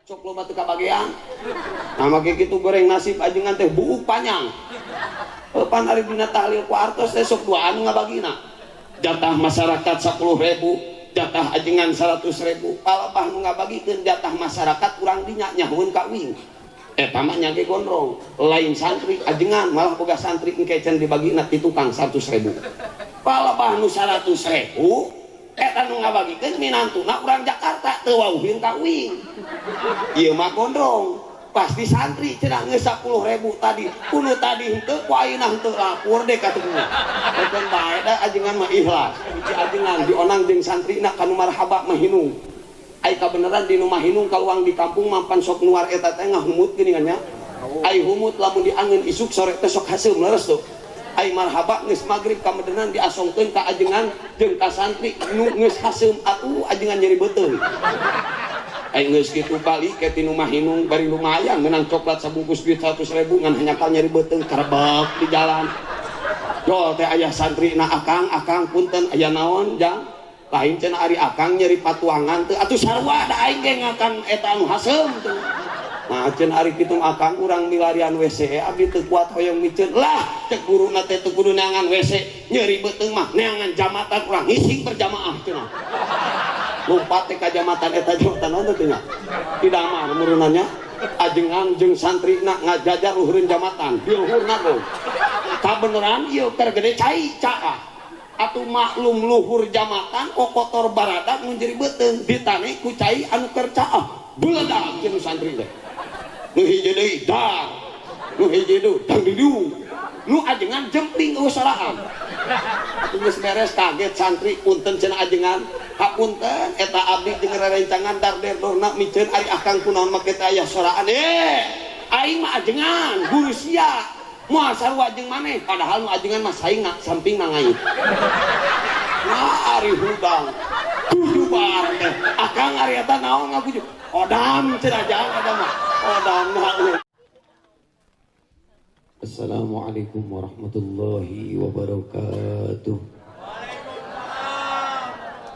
Sok loba teu kabagean. Nah make kitu goreng nasib ajengan teh buuk panjang. Pan ari dina tahlil ku artos teh sok dua anu ngabagina. Jatah masyarakat 10.000, jatah ajengan 100.000. Palebah nu ngabagikeun jatah masyarakat urang dinya nyahueun ka uing. Eta mah nya ge gondrong, lain santri ajengan malah boga santri engke can dibagina ti tukang 100.000. Palebah nu 100.000 eta nu ngabagikeun minantuna urang Jakarta teu wauhin ka uing. Ieu mah gondrong, pasti santri cenah geus 10.000 tadi, kudu tadi henteu ku ayeuna henteu lapor deh katuhna. Keun bae da ajengan mah ikhlas. Hiji ajengan dionang jeung santrina kanu marhaba mah hinung. Ai kabeneran di nu mah hinung kaluang di kampung mampan sok nuar eta teh ngahumut geuningan nya. Ai humut lamun diangeun isuk sore teh sok haseum leres tuh. Ai marhaba geus magrib kamedenan diasongkeun ka ajengan jeung ka santri nu geus haseum atuh ajengan nyeri beuteung. Ai geus kitu balik ke ti nu mah hinung bari lumayan menang coklat sabungkus duit 100.000 ngan hanyakal nyeri beuteung karebek di jalan. Jol teh aya santri na akang, akang punten aya naon jang? Lain cenah ari akang nyeri patuangan teu atuh sarua da aing ge ngakan eta anu haseum teu. Nah cenah ari kitu akang urang milarian WC abdi teu kuat hoyong miceun lah cek guruna teh teu kudu neangan WC nyeri beuteung mah neangan jamatan urang ngising berjamaah cenah. Lompat teh ka jamatan eta jamatan naon teh nya? Di damar murunannya ajengan jeung santrina ngajajar luhureun jamatan di luhurna tuh. Kabeneran ieu keur gede cai caah. Atuh maklum luhur jamatan kokotor baradak mun nyeri beuteung ditane ku cai anu keur caah beledak jeung santri teh. Nu hiji deui dar, nu hiji deui dangdidu, nu ajengan jempling eueuh soraan. Atuh geus beres kaget santri punten cenah ajengan, hapunten eta abdi jeung rerencangan darderdorna miceun ari akang kunaon make teh aya soraan. Aing mah ajengan guru sia moal sarua jeung maneh padahal nu ajengan mah saingna sampingna ngait. Nah ari hudang tujuh bar teh akang ari eta naon ngaguju odam cenah jang eta mah odam na. Assalamualaikum warahmatullahi wabarakatuh.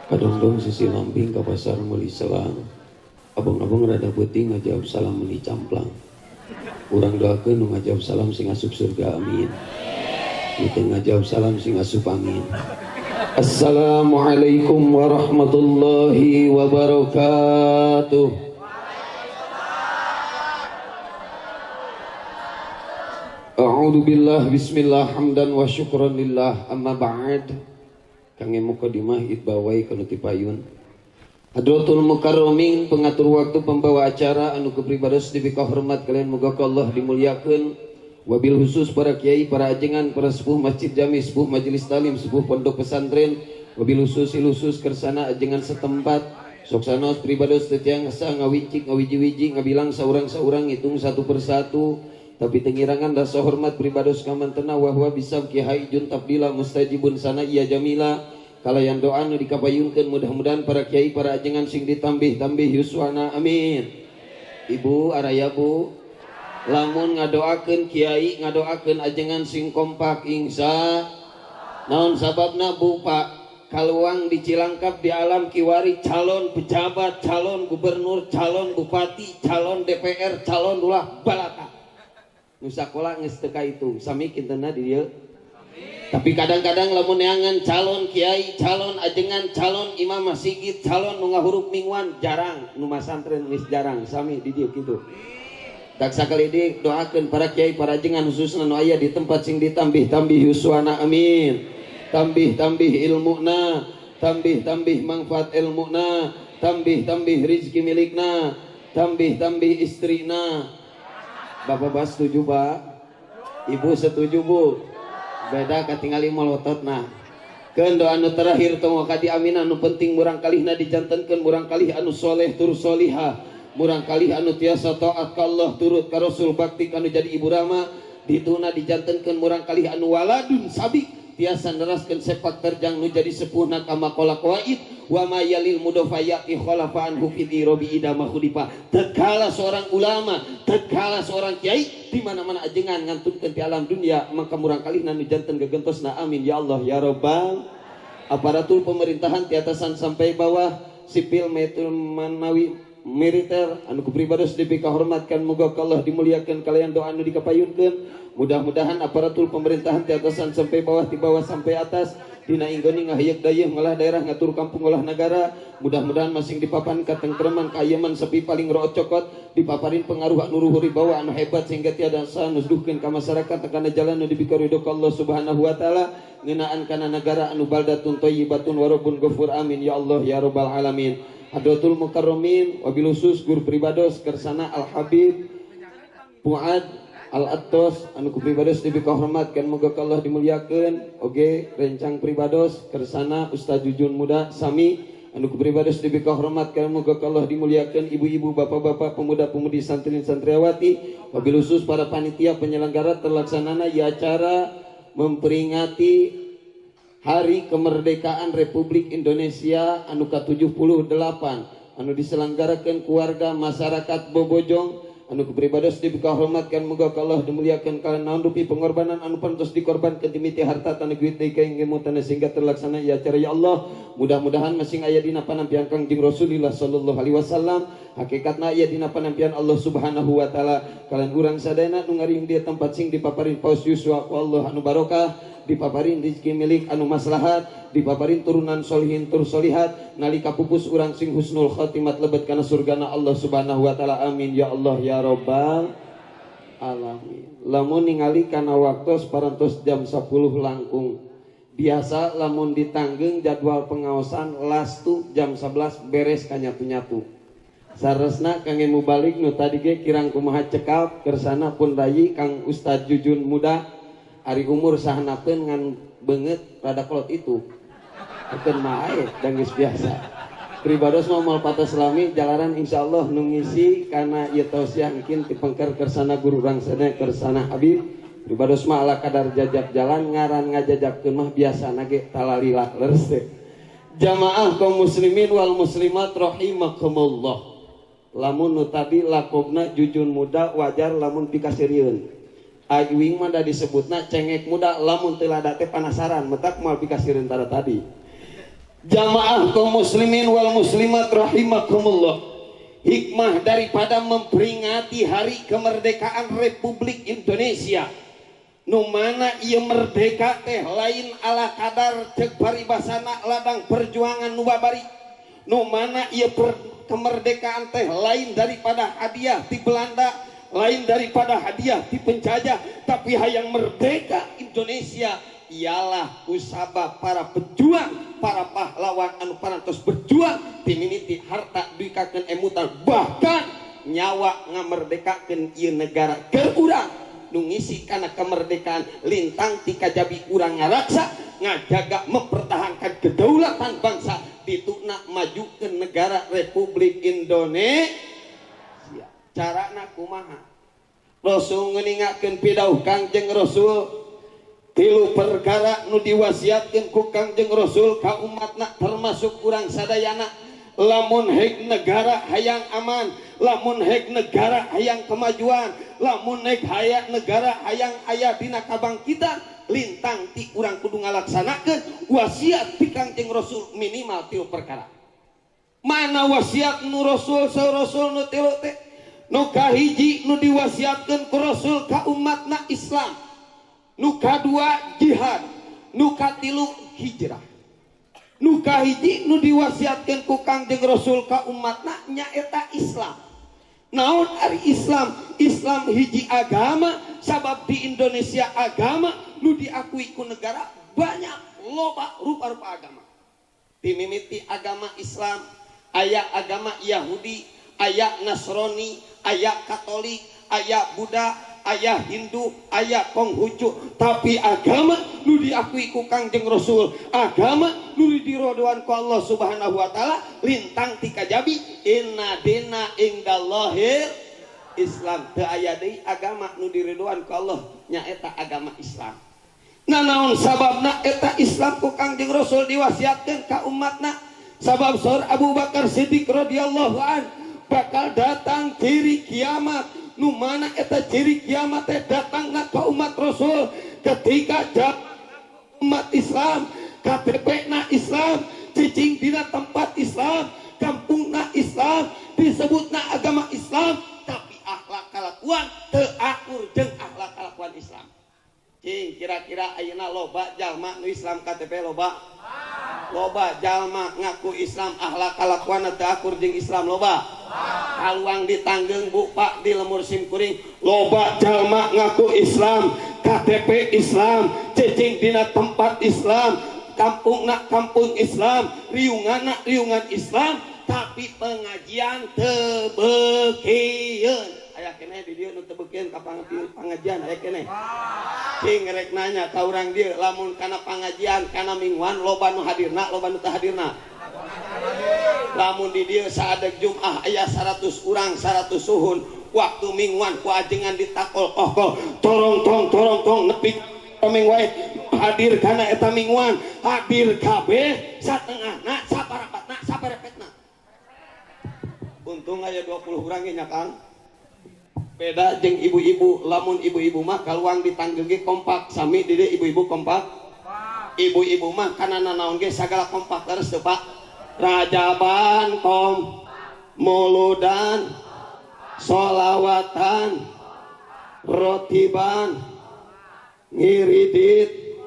Kadongdong sisi lamping ka pasar meuli selang. Abang-abang rada peuting ngajawab salam meuli camplang. Urang doakeun nu ngajawab salam sing asup surga amin. Nu teu ngajawab salam sing asup amin. Assalamualaikum warahmatullahi wabarakatuh. A'udzu billah bismillah hamdan wa syukran lillah amma ba'd. Kangge mukadimah itbawai kanu tipayun. Hadratul mukarramin pengatur waktu pembawa acara anu kepribados dipika hormat kalian moga ka Allah dimuliakeun. Wabil khusus para kiai, para ajengan, para sepuh masjid jami, sepuh majelis talim, sepuh pondok pesantren, wabil khusus ilusus kersana ajengan setempat. Sok sanos pribados teu tiang asa ngawicik ngawiji-wiji ngabilang saurang-saurang ngitung satu persatu. Tapi tengirangan rasa hormat pribados kamantena wahwa bisa Ki Haijun tabdila mustajibun sana iya jamila kalayan doa nu dikapayunkeun mudah-mudahan para kiai para ajengan sing ditambih-tambih yuswana amin. Ibu araya bu lamun ngadoakeun kiai ngadoakeun ajengan sing kompak insya naon sababna bu pak kaluang di Cilangkap di alam kiwari calon pejabat calon gubernur calon bupati calon DPR calon ulah balata nu sakola geus teu kaitung sami kintenna di dieu. Tapi kadang-kadang lamun neangan calon kiai, calon ajengan, calon imam masjid, calon nu ngahurup mingguan jarang, nu masantren geus jarang sami di dieu kitu. Tak sakali deui doakeun para kiai, para ajengan khususna nu aya di tempat sing ditambih-tambih yuswana amin. Tambih-tambih ilmuna, tambih-tambih manfaat ilmuna, tambih-tambih rezeki milikna, tambih-tambih istrina. Bapak-bapak setuju pak? Ibu setuju bu? Beda katingali molototna. Keun doa anu terakhir tong ka diaminan anu penting murang kalihna dijantenkeun murang kalih anu soleh tur solihah, murang kalih anu tiasa taat ka Allah turut ka Rasul bakti kanu jadi ibu rama, dituna dijantenkeun murang kalih anu waladun sabik tiasa neraskeun sepak terjang nu jadi sepuhna kama qala qaid wa ma yalil mudafayati khalafan fi robi idama khulifa. Tatkala seorang ulama, tatkala seorang kiai di mana-mana ajengan ngantunkeun ti alam dunia maka murang kalihna nu janten gegentosna amin ya Allah ya rabbal. Aparatur pemerintahan ti atasan sampai bawah sipil metul manawi militer anu ku pribados dipikahormatkan muga ka Allah dimuliakeun kalian doa anu dikapayunkeun. Mudah-mudahan aparatur pemerintahan di atasan sampai bawah, di bawah sampai atas, dina inggoni ngahieuk dayeuh ngolah daerah ngatur kampung ngolah negara. Mudah-mudahan masing dipapan katengtreman kayeman sepi paling root cokot, dipaparin pengaruh anu luhur bawa anu hebat sehingga tiada sanusduhkeun ka masyarakat kana jalan nu dipikaridho ka Allah Subhanahu wa taala, ngeunaan kana negara anu baldatun thayyibatun wa rabbun ghafur. Amin ya Allah ya rabbal alamin. Hadratul mukarramin wabil khusus guru pribados kersana Al Habib Fuad Al Attos anu ku pribados dipikahormatkeun muga ka Allah dimuliakeun. Oge rencang pribados kersana Ustaz Jujun Muda sami anu ku pribados dipikahormatkeun muga ka Allah dimuliakeun. Ibu-ibu, bapak-bapak, pemuda-pemudi, santri santriawati, wabil khusus para panitia penyelenggara terlaksanana ieu acara memperingati Hari Kemerdekaan Republik Indonesia anu ka-78 anu diselenggarakeun keluarga masyarakat Bobojong anu ku pribados dipikahormatkeun muga ka Allah dimuliakeun. Kalian naon rupi pengorbanan anu pantos dikorbankeun dimiti harta tanah duit deui kaing sehingga terlaksana ieu acara ya Allah. Mudah-mudahan masing aya dina panampian Kangjeng Rasulullah sallallahu alaihi wasallam, hakikatna aya dina panampian Allah Subhanahu wa taala. Kalian urang sadayana nu ngariung di tempat sing dipaparin paus yuswa ku Allah anu barokah, dipaparin rezeki milik anu maslahat, dipaparin turunan solihin tur solihat, nalika pupus urang sing husnul khotimat lebet kana surgana Allah Subhanahu wa taala. Amin ya Allah ya rabbal alamin. Lamun ningali kana waktos parantos jam 10 langkung, biasa lamun ditanggeng jadwal pengaosan lastu jam 11 beres kanyatu-nyatu. Saresna kangge mubalik nu tadi ge kirang kumaha cekap kersana pun rayi Kang Ustad Jujun Muda, ari umur sahanapeun ngan beungeut rada kolot itu akeun mah ae dan geus biasa. Pribados mah moal patos lami jalaran, insyaallah nu ngisi kana ieu tausiah mungkin tipengker kersana guru rangsana kersana Habib. Pribados mah ala kadar jajab jalan, ngaran ngajajabkeun mah biasana ge talalila leres teh. Jamaah kaum muslimin wal muslimat rahimakumullah, lamun nu tadi lakobna Jujun Muda wajar lamun pikasirieun. Aing mah da disebutna cengek muda, lamun teu lada teh panasaran metak moal pikasirieun tara tadi. Jamaah kaum muslimin wal muslimat rahimakumullah, hikmah daripada memperingati Hari Kemerdekaan Republik Indonesia nu mana ieu merdeka teh lain ala kadar ceuk paribasana ladang perjuangan nu babari, nu mana ieu kemerdekaan teh lain daripada hadiah di Belanda, lain daripada hadiah di penjajah, tapi hayang merdeka Indonesia ialah usabah para pejuang, para pahlawan anu parantos berjuang timimiti harta duikakeun emutan bahkan nyawa ngamerdekakeun ieu negara keur urang nu ngisi kana kemerdekaan lintang ti kajabi urang ngaraksa ngajaga mempertahankan kedaulatan bangsa dituna majukeun negara Republik Indonesia. Carana kumaha? Rasul ngeuningakeun pidauh Kangjeng Rasul tilu perkara nu diwasiatkeun ku Kangjeng Rasul ka umatna termasuk urang sadayana. Lamun hek negara hayang aman, lamun hek negara hayang kemajuan, lamun hek hayang negara hayang aya dina kabangkitan, lintang ti urang kudu ngalaksanakeun wasiat ti Kangjeng Rasul minimal tilu perkara. Mana wasiat nu Rasul sa Rasul nu tilu teh? Nu kahiji nu diwasiatkeun ku Rasul ka umatna Islam, nu kadua jihad, nu katilu hijrah. Nu kahiji nu diwasiatkeun ku Kangjeng Rasul ka umatna nyaeta Islam. Naon ari Islam? Islam hiji agama, sabab di Indonesia agama nu diakui ku negara banyak loba rupa-rupa agama. Dimimiti agama Islam, aya agama Yahudi, aya Nasrani, aya Katolik, aya Buddha, aya Hindu, aya Konghucu. Tapi agama nu diakui ku Kangjeng Rasul, agama nu dirodoan ku Allah Subhanahu wa taala lintang ti kajabi inna dina indallahil Islam. Teu aya deui agama nu diridhoan ku Allah nyaeta agama Islam. Nah naon sababna eta Islam ku Kangjeng Rasul diwasiatkeun ka umatna? Sabab saur Abu Bakar Siddiq radhiyallahu an bakal datang ciri kiamat, nu mana eta ciri kiamat teh datangna ka umat Rasul ketika umat Islam, KTP na Islam, cicing dina tempat Islam, kampungna Islam, disebutna agama Islam tapi akhlak kalakuan teu akur jeung akhlak kalakuan Islam. Cing kira-kira ayeuna loba jalma nu Islam KTP loba? Loba jalma ngaku Islam akhlak kalakuan teu akur jeung Islam loba? Kaluang ditanggeung bu pak di lemur simkuring loba jalma ngaku Islam KTP Islam cicing dina tempat Islam kampungna kampung Islam riunganna riungan Islam tapi pengajian teu beukieun. Aya keneh di dieu nu teu beukieun ka pangajian aya keneh. Cing rek nanya ka urang dieu lamun kana pangajian kana mingguan loba nu hadirna loba nu teu hadirna. Lamun di dieu saadeg Jumat aya 100 urang 100 suhun waktu mingguan ku ajengan ditakol kohkoh torong tong torong tong nepi ming wae hadir kana eta mingguan hadir kabeh satengahna saparapatna saparepetna. Untung aya 20 urang ge nya Kang. Beda jeung ibu-ibu, lamun ibu-ibu mah kaluang ditanggeung kompak sami di dieu ibu-ibu kompak. Ibu-ibu mah kana nanaon ge sagala kompak terus teu Pak. Rajaban kom muludan solawatan rotiban ngiridit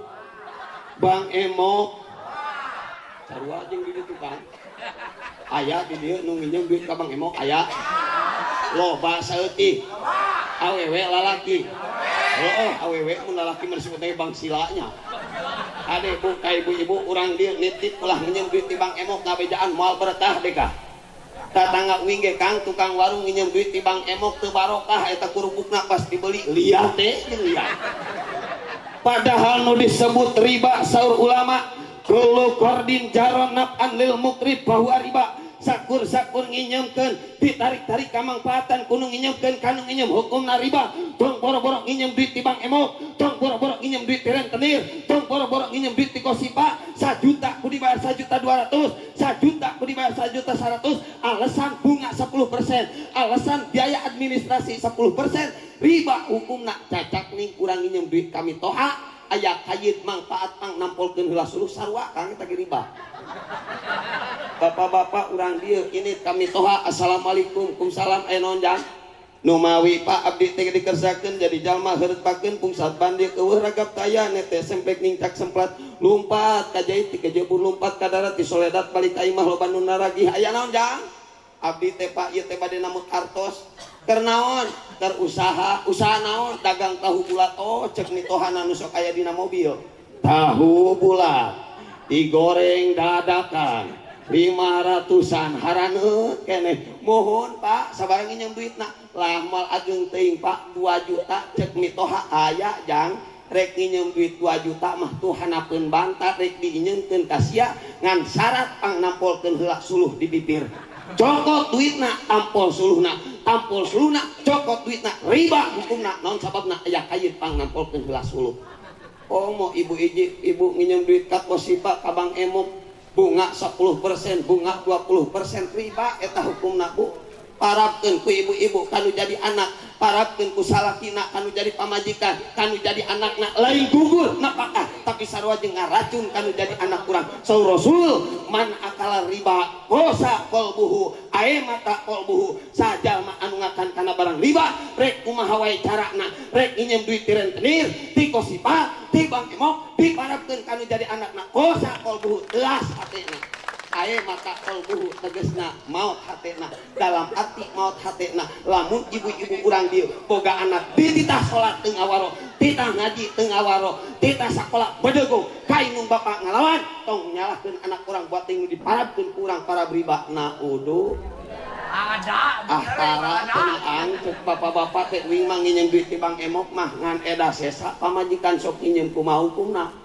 Bang Emok sarua jeung di ditu kan. Aya di dieu nu nginjem duit ka Bang Emok aya. Loba saeutik awewe lalaki. Heeh, awewe mun lalaki mah disebut teh Bang Silanya. Ade bu ka ibu-ibu urang dieu nitip ulah nginjem duit ti Bang Emok ngabejaan moal berkah dekah. Tatangga uing ge Kang tukang warung nginjem duit ti Bang Emok teu barokah eta kurupukna pas dibeli liat teh jeung liat. Padahal nu disebut riba saur ulama kullu qardin jaron naf'an lil muqrib bahwa riba. Sakur-sakur nginyemkeun ditarik-tarik kamangfaatan kuno nginyemkeun kanu nginyem hukumna riba. Tong boro-boro nginyem duit ti Bang Emok, tong boro-boro nginyem duit ti rentenir, tong boro-boro nginyem duit ti Kosipa. 1 juta ku dibayar 1.200.000, 1 juta ku dibayar 1.100.000, alasan bunga 10%, alasan biaya administrasi 10%, riba hukumna. Cacak ning kurang nginyem duit kami toha aya kayit mangfaat pang nampolkeun heula suluh sarua Kang eta ge riba. Bapak-bapak urang dieu ini kami toha assalamualaikum kumsalam aya naon jang numawi Pak abdi teh dikersakeun jadi jalma heureutpakeun pungsat bandi keueuh ragap taya nete sempek ningcak semplat lumpat ka jait ti kejebur lumpat ka darat di soledat balik ka imah loba nu naragih aya naon jang abdi teh Pak ieu teh bade namut artos keur naon keur usaha usaha naon dagang tahu bulat. Oh cek mitohana nu sok aya dina mobil tahu bulat digoreng dadakan 500-an haraneut keneh mohon Pak sabarang nginjem duitna lah moal ageung teuing Pak 2 juta cek mitoha aya jang rek nginjem duit 2 juta mah tuh hanapeun bantat rek diinjeumkeun ka sia ngan syarat pang nampolkeun heula suluh di bibir cokot duitna tampol suluhna tampol suluhna cokot duitna riba hukumna naon sababna aya kayit pang nampolkeun heula suluh. Oh mau ibu iji ibu nginjem duit ka Kosipa ka Bang Emok bunga 10% bunga 20% riba eta hukumna bu. Parabkeun ku ibu-ibu kanu jadi anak, parabkeun ku salakina kanu jadi pamajikan, kanu jadi anakna lain gugur napakah tapi sarua jeung ngaracun kanu jadi anak urang. Saur Rasul man akala riba kosa qalbuhu ae mata qalbuhu sajalma anu ngakan kana barang riba rek kumaha wae carana rek nginjem duit ti rentenir ti Kosipa ti Bang Emok diparabkeun kanu jadi anakna kosa qalbuhu teuas hatena ae mata qalbuhu tegesna maut hatena dalam arti maut hatena lamun ibu-ibu urang dieu boga anak dititah salat teu ngawaro titah ngaji teu ngawaro titah sakola bedegong kainung bapak ngalawan tong nyalahkeun anak urang buat ting diparabkeun ku urang para riba naudu ada ah tara tenang cek bapak-bapak teh uing mah nginjem duit ti Bang Emok mah ngan eda sesa pamajikan sok nginjem kumaha hukumna.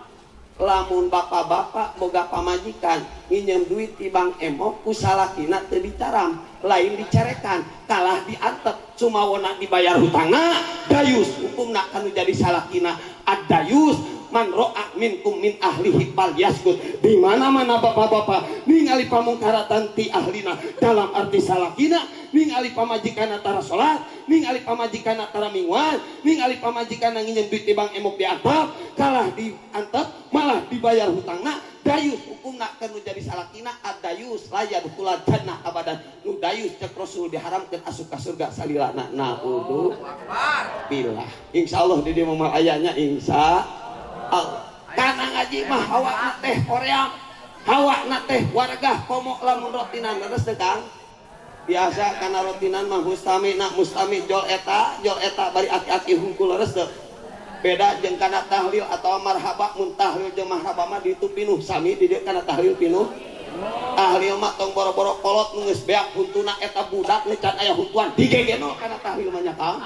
Lamun bapak-bapak boga pamajikan nginjem duit ti Bang Emok ku salakina teu dicaram lain dicerekan kalah diantep sumawona dibayar hutangna dayus hukumna kanu jadi salakina ad-dayus man ro'a minkum min ahlihi fal yaskut. Di mana-mana bapak-bapak ningali pamungkaratan ti ahlina dalam arti salakina ningali pamajikan tara salat ningali pamajikan tara mingguan ningali pamajikan nginjem duit ti Bang Emok diantep kalah diantep malah dibayar hutangna Dayus hukumna keur nu jadi salakina ad-dayus la yadkhulul jannah abadan. Nu dayus cek Rasul diharamkeun asup ka surga salilana. Naudzu billah. Insyaallah di dieu mah ayanya insya Allah. Kana ngaji mah hawana teh hoream. Hawana teh warga komo lamun rotinan leres teh Kang. Biasa kana rotinan mah mustami na mustami jol eta bari aki-aki hungkul leres teh. Beda jeung kana tahlil atau marhaba, mun tahlil jeung marhaba mah ditu pinuh sami di dieu kana tahlil pinuh. Tahlil mah tong boro-boro kolot nu geus beak huntuna eta budak nu can aya huntuan digegeno kana tahlil mah nya Kang.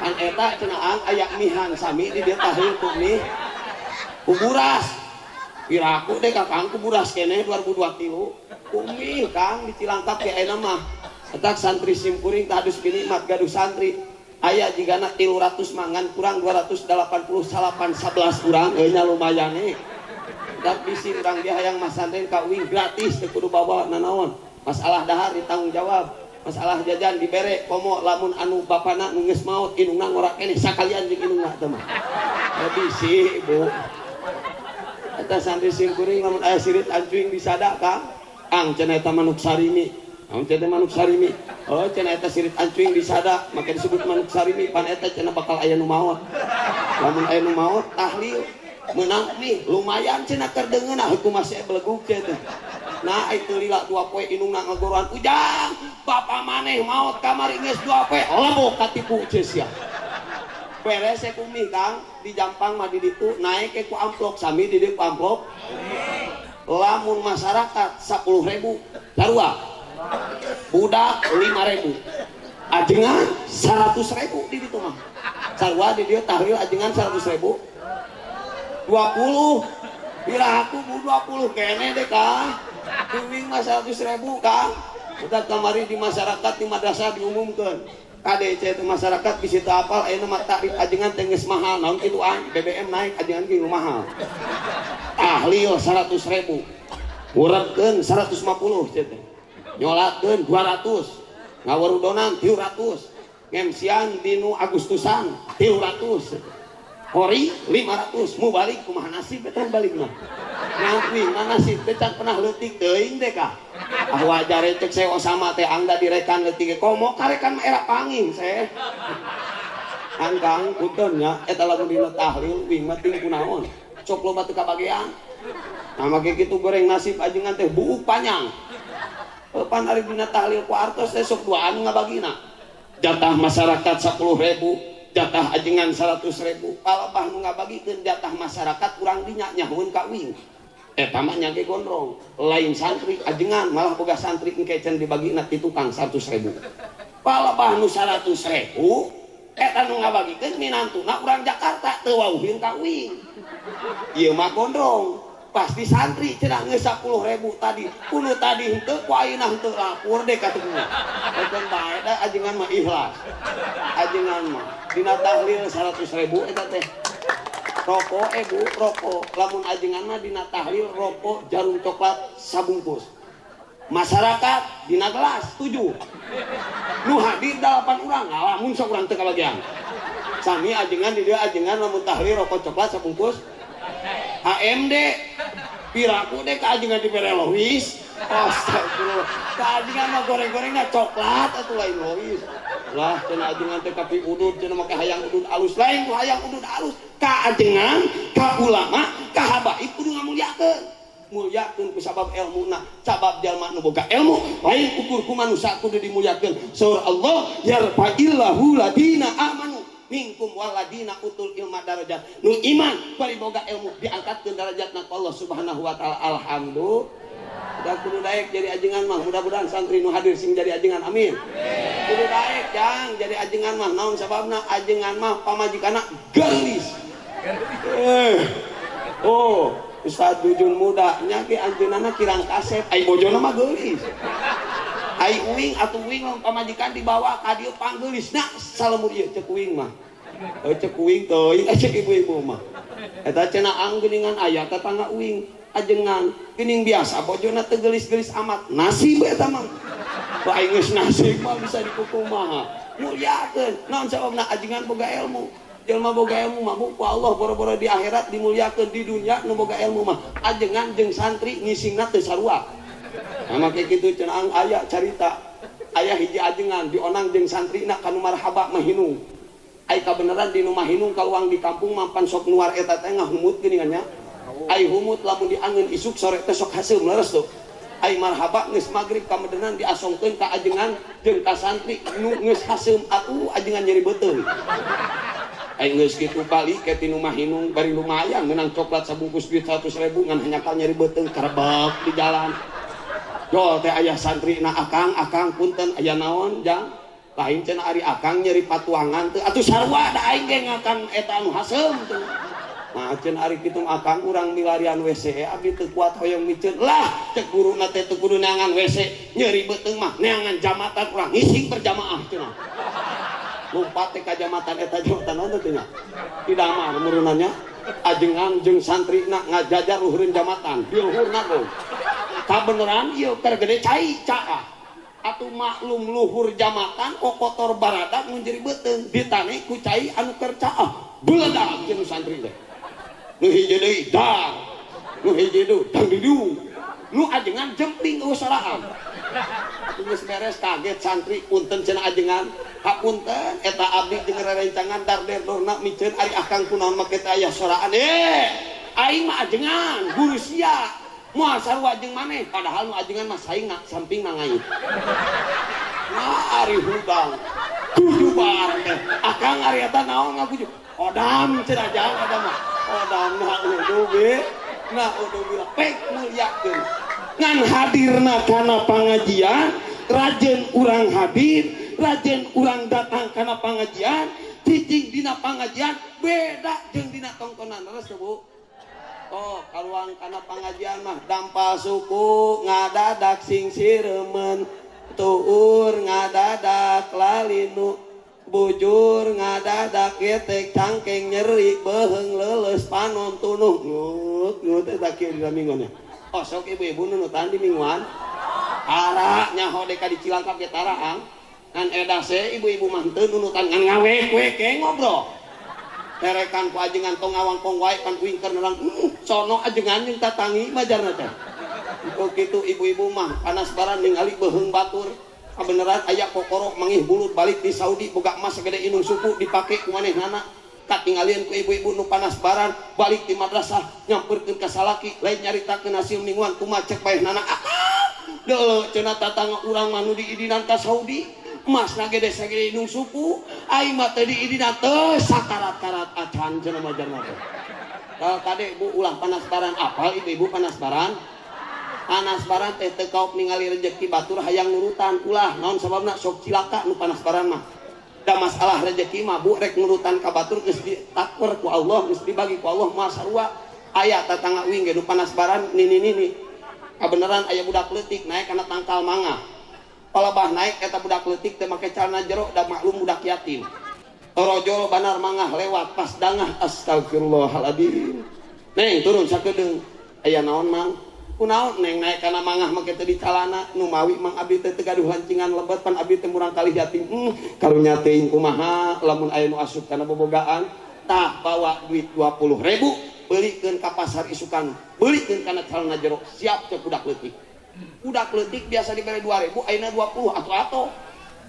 Kan eta cenah ang aya mihan sami di dieu tahlil ku mih ku buras. Piraku deh Kakang ku buras keneh 2023 ku mih Kang di Cilangkap ge ayeuna mah. Eta santri simkuring tah hadus nikmat gaduh santri. Aya jigana 300 mangan kurang 288 11 urang euy nya lumayan e. Dak bisi urang dia hayang masantren ka uing gratis teu kudu bawa nanaon. Masalah dahar ditanggung jawab, masalah jajan dibere komo lamun anu bapana nu geus maot indungna ngora keneh sakalian jeung indungna teh mah. Bisi Bu. Eta santri simkuring lamun aya sirit ancuing disada Kang. Ang cenah eta manuk sarimi. Naon cenah manuk sarimi? Oh cenah eta sirit ancuing disada, maka disebut manuk sarimi pan eta cenah bakal aya nu maot. Lamun aya nu maot tahlil meunang nih lumayan cenah keur deungeun hukum masih belegug teh. Nah itu lila 2 poe indungna ngagoroan ujang, bapa maneh maot kamari geus 2 poe lebok katipu ceus sia. Beres ku mih Kang di Jampang mah di ditu naek ke ku amplop sami di dieu ku amplop. Lamun masyarakat 10.000 sarua. Budak 5.000, ajengan 100.000 di ditu mah. Sarua di dieu tahlil ajengan 100.000. 20 piraku bu 20 kene deh Kang. Duwing mah 100.000 Kang. Udah kamari di masyarakat di madrasah diumumkeun. KDC itu masyarakat bisi teu apal ayeuna mah takrif ajengan teh geus mahal. Naon kitu an BBM naik ajengan ge mahal. Tahlil 100.000. Ngurebkeun 150 teh. Nyolatkeun 200, ngawarudonan 300, ngemsian dinu Agustusan 300, hori 500, mubalik kumaha nasib eta balik mah. Ngantri mana nasib teh can pernah leutik teuing deh kah. Ah wajar cek saya Osama teh angda direkan leutik komo karekan mah era panging saya. Angkang punten nya eta lamun dina tahlil wing mah ting kunaon. Sok loba teu kabagean. Nah make kitu goreng nasib ajengan teh buuk panjang. Pan ari dina tahlil ku artos teh sok duaan ngabagina. Jatah masyarakat 10.000, jatah ajengan 100.000. Palebah nu ngabagikeun jatah masyarakat urang dinya nyahueun ka uing. Eta mah nya ge gondrong, lain santri ajengan malah boga santri engke can dibagina ti tukang 100.000. Palebah nu 100.000 eta nu ngabagikeun minantuna urang Jakarta teu wauhin ka uing. Ieu mah gondrong. Pasti santri cenah geus 10.000 tadi kuno tadi henteu ku ayeuna henteu lapor deh katunya. Keun bae da ajengan mah ikhlas. Ajengan mah dina tahlil 100.000 eta teh. Rokok Bu, rokok. Lamun ajengan mah dina tahlil rokok jarum coklat sabungkus. Masyarakat dina gelas 7. Nu hadir 8 urang, lamun sok urang teu kabagian. Sami ajengan di dieu ajengan lamun tahlil rokok coklat sabungkus. AMD piraku deh keajengan di bere lois. Astagfirullah. Keajengan mah goreng-gorengna coklat atuh lain lois. Lah cenah ajengan teh kapi udud cenah make hayang udud alus lain ku hayang udud alus. Kaajengan, ka ulama, ka habaib kudu ngamulyakeun. Mulyakeun ku sabab elmuna, sabab jalma nu boga ilmu, lain ukur ku manusia kudu dimulyakeun. Saur Allah yarfa'illahu ladina amanu minkum waladina utul ilma darajat. Nu iman bari boga ilmu diangkatkeun darajatna ku Allah Subhanahu wa taala. Alhamdulillah. Udah kudu daek jadi ajengan mah, mudah-mudahan santri nu hadir sing jadi ajengan, amin. Kudu daek jang jadi ajengan mah, naon sababna ajengan mah pamajikanna geulis. Oh, Ustaz Jujun muda nya ge anjeunna kirang kasep, ai bojona mah geulis. Ai uing atuh uing lamun pamajikan dibawa ka dieu panggeulisna salemur ieu ceuk uing mah. Ceuk uing teuing ceuk ibu-ibu mah. Eta cenah ang geuningan aya tetangga uing ajengan geuning biasa bojona teu geulis-geulis amat. Nasib eta mah. Bae geus nasib mah bisa dikukumaha. Mulyakeun naon sababna ajengan boga ilmu. Jelma boga ilmu mah ku Allah boro-boro di akhirat dimuliakeun, di dunia nu boga ilmu mah ajengan jeung santri ngisingna teu sarua. Nah make kitu cenah aya carita aya hiji ajengan dionang jeung santrina ka nu marhaba mah hinung. Ai kabeneran di nu mahinung kaluang di kampung mampan sok nuar eta teh ngahumut geuningan nya. Ai humut lamun diangeun isuk sore teh sok haseum leres tuh. Ai marhaba geus magrib kamedenan diasongkeun ka ajengan jeung ka santri nu geus haseum atuh ajengan nyeri beuteung. Ai geus kitu balik ke ti nu mahinung bari lumayan meunang coklat sabungkus duit 100.000 ngan hanyakal nyeri beuteung karebek di jalan. Jol teh aya santri na akang akang punten aya naon jang lain cenah ari akang nyeri patuangan teu atuh sarua da aing ge ngakang eta anu haseum teu. Nah cenah ari kitu akang urang milarian WC abdi teu kuat hoyong miceun lah cek guruna teh teu kudu neangan WC nyeri beuteung mah neangan jamatan urang ngising berjamaah cenah. Lompat teh ka jamatan eta jamatan naon teh nya didamar murunannya ajengan jeung santrina ngajajar luhureun jamatan di luhurna gong kabeneran ieu keur gede cai caah atuh maklum luhur jamatan kokotor baradak mun jadi beuteung ditane ku cai anu keur caah beledak jeung santri teh nu hiji deui dar nu hiji deui dang didu nu ajengan jempling eueuh soraan atuh geus beres kaget santri punten cenah ajengan hapunten eta abdi jeung rerencangan darderdorna miceun ari akang kunaon make teh aya soraan aing mah ajengan guru sia moal sarua jeung maneh padahal nu ajengan mah saingna samping ngait nah ari hudang tujuh bar teh akang ari eta naon ngaguju odam cenah jang eta mah odam na uduh be na uduh bila pek mulyakeun ngan hadirna kana pangajian rajen urang hadir rajen urang datang kana pangajian cicing dina pangajian beda jeung dina tongtonan leres Bu. Oh kaluang kana pangajian mah dampal suku ngadadak sing siremen tuur ngadadak lalinu bujur ngadadak getek cangkeng nyeri beuheung leuleus panon tunuh ngut ngut eta kieu dina mingguan. Oh sok ibu-ibu nunutan di mingguan ara nyaho deka di Cilangkap ge tara ang ngan edah se ibu-ibu mah teu nunutan ngan ngawek we ke ngobrol terekan ku ajengan tong ngawangkong wae pan kuing keur nerang sono ajengan jeung tatangi majarna teh kitu ibu-ibu mah panas baran ningali beuheung batur kabeneran aya kokorok mangih bulut balik di Saudi boga emas sagede indung suku dipake ku manehnana katingalieun ku ibu-ibu nu panas baran balik di madrasah nyamperkeun ka salaki lain nyaritakeun hasil mingguan kumaha cek paehnana deuleu cenah tatangga urang mah nu diidinan ka Saudi emasna gede sagede indung suku aing mah teu diidinan teu sakarat-karat acan cenah majarna teh. Kalau kade bu ulah panas baran apal ibu-ibu panas baran panas baran teh teu kaop ningali rejeki batur hayang nurutan ulah naon sababna sok cilaka nu panas baran mah. Da masalah rejeki mah bu rek nurutan ka batur geus ditakur ku Allah geus dibagi ku Allah mah sarua aya tatangga uing ge nu panas baran nini-nini kabeneran aya budak leutik naek kana tangkal mangga palebah naek eta budak leutik teh make calana jero da maklum budak yatim rojol banar mangah lewat pas dangah astagfirullahaladzim neng turun sakedeung aya naon mang kunaon neng naek kana mangah make teu di calana nu mawi mang abdi teh teu gaduh lancingan lebet pan abdi teh murang kalih yatim karunya teuing kumaha lamun aya nu asup kana bobogaan tah bawa duit 20.000 beulikeun ka pasar isukan beulikeun kana calana jero siap cek budak leutik. Budak leutik biasa dibere 2.000 ayeuna 20 atuh-atuh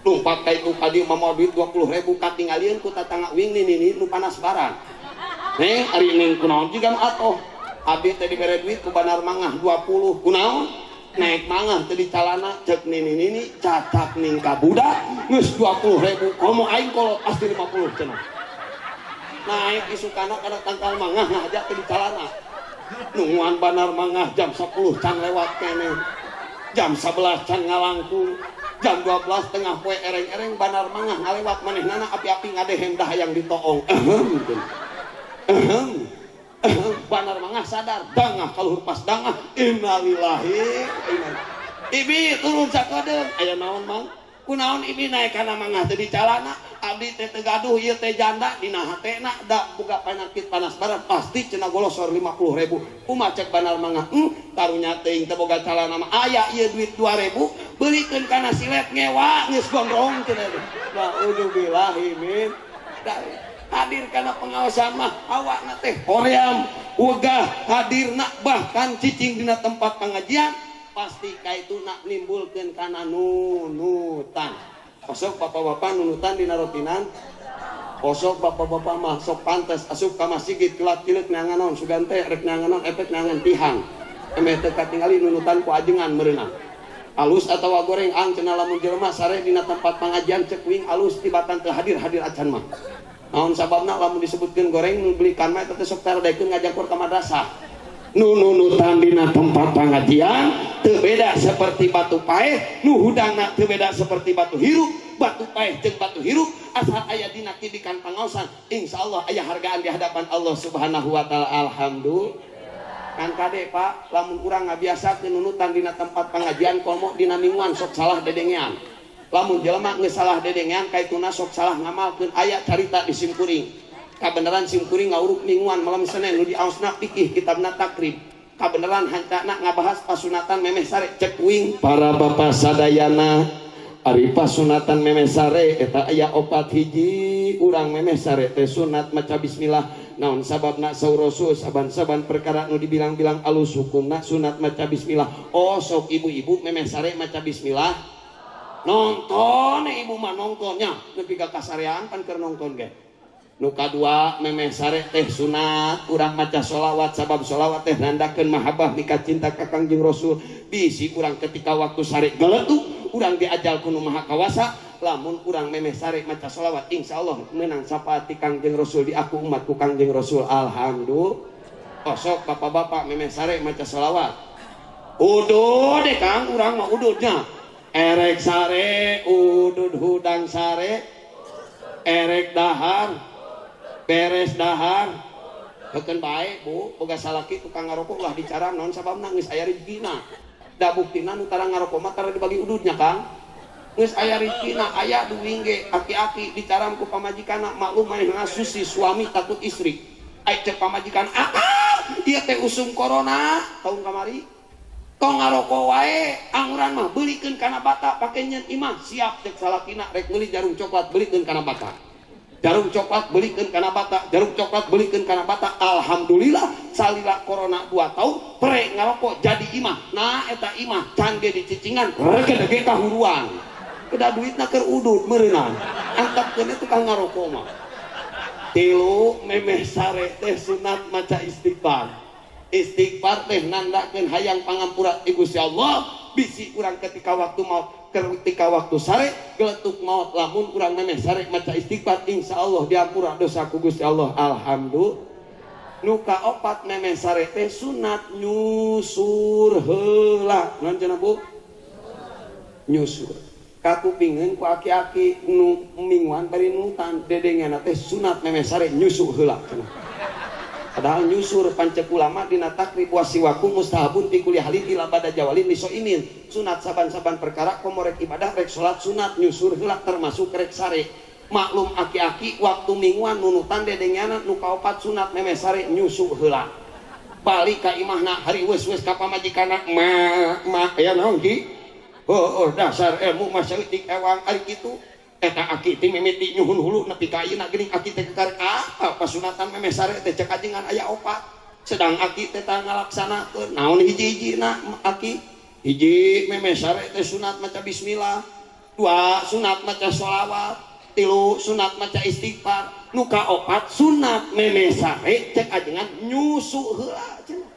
lumpat ka itu ka dieu mah duit 20.000 katingalieun ku tatangga uing nini nu panas baran neng ari neng kunaon jiga nu atoh abdi teh dibere duit ku banar mangah 20 kunaon naik mangah teh di calana cek nini-nini cacak ning ka budak geus 20.000 komo aing kolot pasti 50 cenah naik isukana kana tangkal mangah ngajak teh di calana nungguan banar mangah jam 10 can lewat keneh jam 11 can ngalangkung jam 12 tengah poe ereng-ereng banar mangah ngalewat manehnana api-api ngadehem dah hayang ditoong ehem banar mangah sadar dangah kaluhur pas dangah innalillahi ibi turun sakedeung aya naon mang kunaon ibi naek kana mangah teu di calana abdi teh teu gaduh ieu teh janda dina hatena da boga penyakit panas baran pasti cenah golosor 50.000 kumaha cek banar mangah karunya teuing teu boga calana mah aya ieu duit 2.000 beulikeun kana silet ngewa geus gondrong cenah. Naudzubillahi min. Hadir kana pengaosan mah awakna teh hoream wegah hadirna bahkan cicing dina tempat pengajian pasti kaituna nimbulkeun kana nunutan. Osok bapak-bapak nunutan dina rotinan. Osok bapak-bapak mah sok pantes asup ka masjid kelak-kileuk neangan naon sugan teh rek neangan naon efek neangan tihang. Emeh teu katingali nunutan ku ajengan meureunang. Alus atawa goreng ang cenah lamun jelema sare dina tempat pengajian cek wing alus tibatan teu hadir-hadir acan mah. Naon sababna lamun disebutkeun goreng nu belikan mah eta teh sok taradekeun ngajakor ka madrasah. Nu nunutan dina tempat pengajian teu beda seperti batu paeh, nu hudangna teu beda seperti batu hirup. Batu paeh jeung batu hirup asal aya dina kidikan pangaosan insyaallah aya hargaan di hadapan Allah Subhanahu wa taala. Alhamdulillah. Kan kade Pak, lamun urang ngabiasakeun nunutan dina tempat pengajian komo dina mingguan sok salah dedengean. Lamun jelema geus salah dedengean kaituna sok salah ngamalkeun. Aya carita di simkuring. Kabeneran simkuring ngauruk mingguan malam Senin nu diaosna fikih kitabna Takrib. Kabeneran hancana ngabahas pasunatan memeh sare cek wing para bapak sadayana ari pasunatan memeh sare eta aya opat hiji urang memeh sare teh sunat maca bismillah. Naon sababna saur Rasul saban-saban perkara nu dibilang-bilang alus hukumna sunat maca bismillah. Oh sok ibu-ibu memeh sare maca bismillah. Nonton ibu mah nontonnya nepi ka kasarean pan keur nonton ge. Nu kadua memeh sare teh sunat urang maca sholawat sabab sholawat teh nandakeun mahabbah mika cinta ka Kangjeng Rasul. Bisi urang ketika waktu sare geletuk urang diajal ku Nu Maha Kawasa. Lamun urang memeh sare maca sholawat insyaallah meunang syafaat ti Kangjeng Rasul diaku umat ku Kangjeng Rasul. Alhamdulillah. Osok bapak-bapak memeh sare maca sholawat. Udud deh Kang urang mah ududnya. Erek sare udud hudang sare erek dahar beres dahar heukeun bae Bu boga salaki tukang ngarokok ulah dicaram naon sababna geus aya rezekina. Da buktina nu tara ngarokok mah tara dibagi ududnya Kang. Geus aya rezekina aya duwing ge aki-aki dicaram ku pamajikanna maklum manehna susi suami takut istri. Ai cek pamajikan ah ieu teh usum corona tahun kamari. Tong ngarokok wae angguran mah beulikeun kana bata pake nyeun imah siap cek salakina rek meuli jarum coklat beulikeun kana bata. Jarum coklat beulikeun kana bata, jarum coklat beulikeun kana bata. Alhamdulillah salila corona 2 tahun pre ngarokok jadi imah. Nah eta imah can ge dicicingan regedege kahuruan. Kedah duitna keur udud meureunang. Antapkeun tukang ngarokok mah. Tilu memeh sare teh sunat maca istighfar. Istighfar teh nandakeun hayang pangampura ti Gusti Allah. Bisi urang ketika waktu maut, ketika waktu sare geletuk maut lamun urang memeh sare maca istighfar insyaallah diampura dosa ku Gusti Allah. Alhamdulillah. Nu kaopat memeh sare teh sunat nyusur heula. Naon cenah Bu? Nyusur. Kakupingeun ku aki-aki nu mingguan bari nunutan dedengeunna teh sunat memeh sare nyusu heula cenah. Padahal nyusur pancek ulama dina takrib wasiwaku mustahabun fi kulli halin ila bada jawalin lisoimin. Sunat saban-saban perkara komo rek ibadah rek salat sunat nyusur heula termasuk rek sare. Maklum aki-aki waktu mingguan nunutan dedengeunna nu kaopat sunat memeh sare nyusu heula. Balik ka imahna hari weus-weus ka pamajikanna ma ma aya naon ki? Heuh dasar ilmu mah saeutik ewang ari kitu. Eta aki teh mimiti nyuhun hulu nepi ka ayeuna geuning aki teh kakarek apa pasunatan memeh sare teh cek ajengan aya opat. Sedang aki teh tah ngalaksanakeun naon hiji-hijina aki? Hiji memeh sare teh sunat maca bismillah, dua sunat maca sholawat, tilu sunat maca istighfar, nu kaopat sunat memeh sare cek ajengan nyusu heula cenah.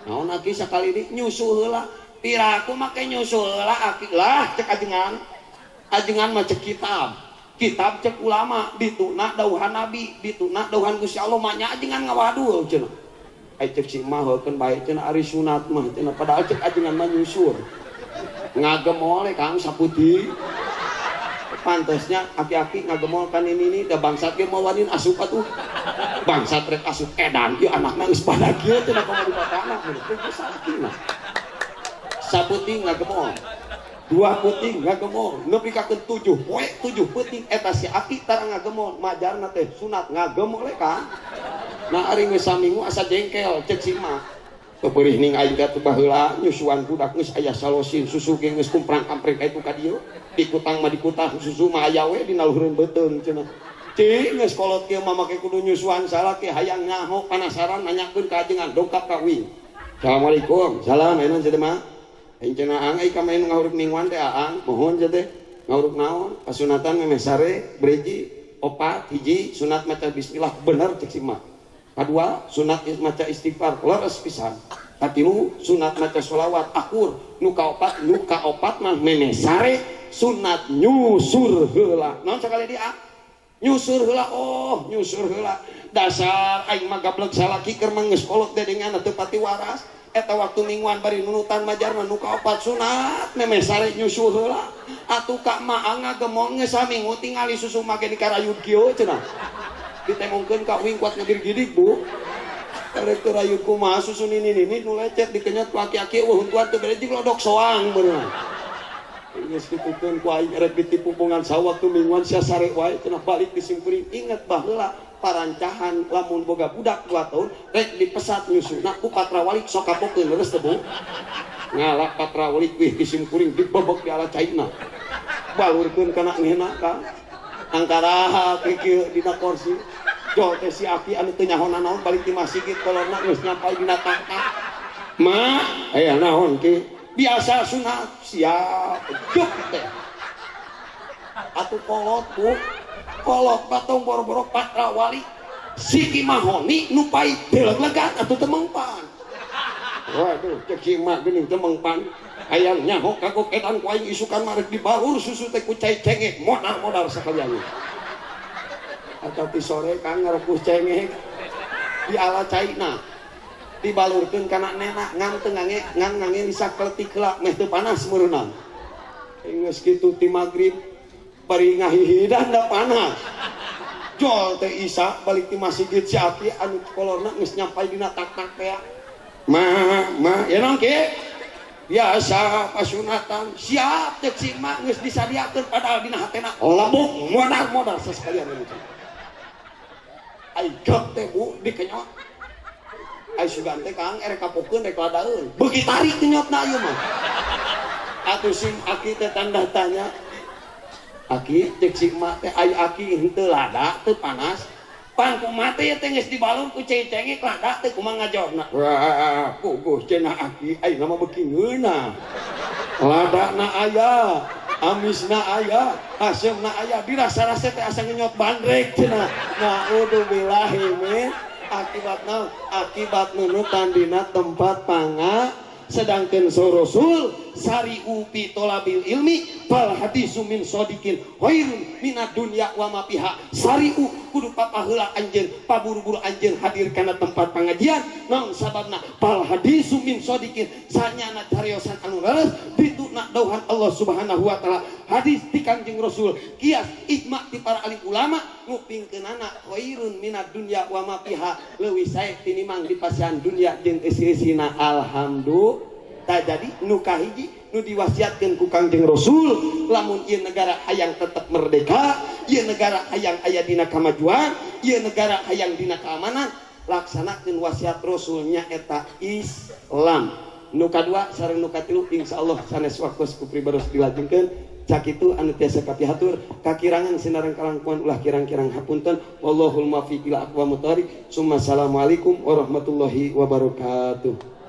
Naon aki sakali deui nyusu heula? Piraku make nyusu heula aki lah cek ajengan. Ajengan mah cek kitab. Kitab cek ulama dituna dauhan nabi, dituna dauhan Gusti Allah mah nya ajengan ngawadul cenah. Ai cek si mah heukeun bae cenah ari sunat mah cenah padahal cek ajengan mah nyusur. Ngagemol Kang saputi. Pantesnya aki-aki ngagemol kan ini da bangsat ge moal wanin asup atuh. Bangsat rek asup edan ieu anakna geus badag ieu cenah komo di batana geus salakina. Saputi ngagemol. Dua puting ngagemol nepi ka 7 poe 7 peuting eta si aki tara ngagemol majarna teh sunat ngagemol Kang. Nah ari geus saminggu asa jengkel cek si mah. Peperih ning aing ka teu baheula nyusuan budak geus aya salosin susu ge geus kumprang-kampreng ka itu ka dieu. Dikutang mah dikutang susu mah aya we dina luhureun beuteung cenah. Cing geus kolot kieu mah make kudu nyusuan salaki hayang nyaho panasaran nanyakeun ka ajengan dongkap ka uing. Assalamualaikum. Salam enon cenah mah. Aing cenah aang ai ka main ngahuruk mingguan teh aang. Mohon cenah teh. Ngahuruk naon? Kasunatan memeh sare breji opat hiji sunat maca bismillah bener cek si mah. Kadua sunat maca istighfar leres pisan. Katilu sunat maca sholawat akur. Nu kaopat mah memeh sare sunat nyusur heula. Naon sakali dia? Nyusur heula, oh nyusur heula. Dasar aing mah gablek salaki keur mah geus kolot dedengan teu pati waras. Eta waktu mingguan bari nunutan majarna nu kaopat sunat memeh sare nyusur heula. Atuh ka mah ngagemong geus saminggu tingali susu make di karayud kieu cenah. Ditembongkeun ka uing kuat ngegirgidig bu. Karek teu rayud kumaha susu nini-nini nu lecet dikenyot ku aki-aki eueuh huntuan teu bere jeung lodok soang beunang. Geus ditukeun ku aing erek ditipu pungan sawaktu mingguan sia sare wae cenah balik di simkuring inget baheula parancahan lamun boga budak 2 tahun rek dipesat nyusuna ku patrawalik sok kapokeun leres teu bu ngalak patrawalik wih di simkuring dibebek di ala caina balurkeun kana ngena ka angkara kieu dina kursi jol teh si aki anu teu nyaho nanaon balik di masjid kolorna geus nyampai dina tangkap ma aya naon ki biasa sunat siap juk teh atuh kolot bu kolot batong boro-boro patrawali siki mahoni nu pait deleg-legan atuh teu mengpan waduh cek si emak geuning teu mengpan hayang nyaho kagoketan ku aing isukan mah rek dibalur susu teh ku cai cengek modar-modar sakalian atau ti sore kang ngarepuh cengek di ala caina dibalurkeun kana nenak ngan teu ngange ngan ngange disakletik heula meh teu panas meureunang geus kitu ti magrib bari ngahihidan da panas jol teh Isa balik ti masjid si aki anu kolorna geus nyampai dina tak-tak teh ma ma ya naon ki biasa pasunatan siap cek si emak geus disadiakeun padahal dina hatena lebok modar-modar sasekalian ieu ai gep teh bu dikenyot ai sugan teh kang erek kapokeun rek ladaeun beuki tarik kenyotna ieu mah atuh sing aki teh tanda tanya aki cek si emak teh ai aki henteu lada teu panas pan kumaha teh teh geus dibalur ku cai cengek lada teh kumaha ngajawabna wah puguh cenah aki ai mah beuki ngeunah ladana aya amisna aya haseumna aya dirasa-rasa teh asa ngenyot bandrek cenah naudzubillahi min akibat naon akibat nunutan dina tempat panga sedangkan Rasul sari'u fi tolabil ilmi fal hadisu min sodikin khairun minad dunya wa ma fiha sari'u kudu papaheula anjeun paburu-buru anjeun hadir kana tempat pengajian naon sababna fal hadisu min sodikin sanyana cariosan anu leres dituna dauhan Allah Subhanahu wa taala hadis ti Kanjeng Rasul kias ijma ti para alim ulama ngupingkeunana khairun minad dunya wa ma fiha leuwih sae tinimang di pasian dunya jeung eusi-eusina alhamdulillah. Tak jadi nu kahiji nu diwasiatkeun ku Kangjeng Rasul lamun ieu negara hayang tetep merdeka ieu negara hayang aya dina kamajuan ieu negara hayang dina keamanan laksanakeun wasiat Rasulnya eta Islam. Nu kadua sareng nu katilu insyaallah sanes waktos ku pribados dilajengkeun sakitu anu tiasa kapihatur kakirangan sinareng kalangkuan ulah kirang-kirang hapunten wallahul muwaffiq ila aqwamit thoriq. Summa assalamualaikum warahmatullahi wabarakatuh.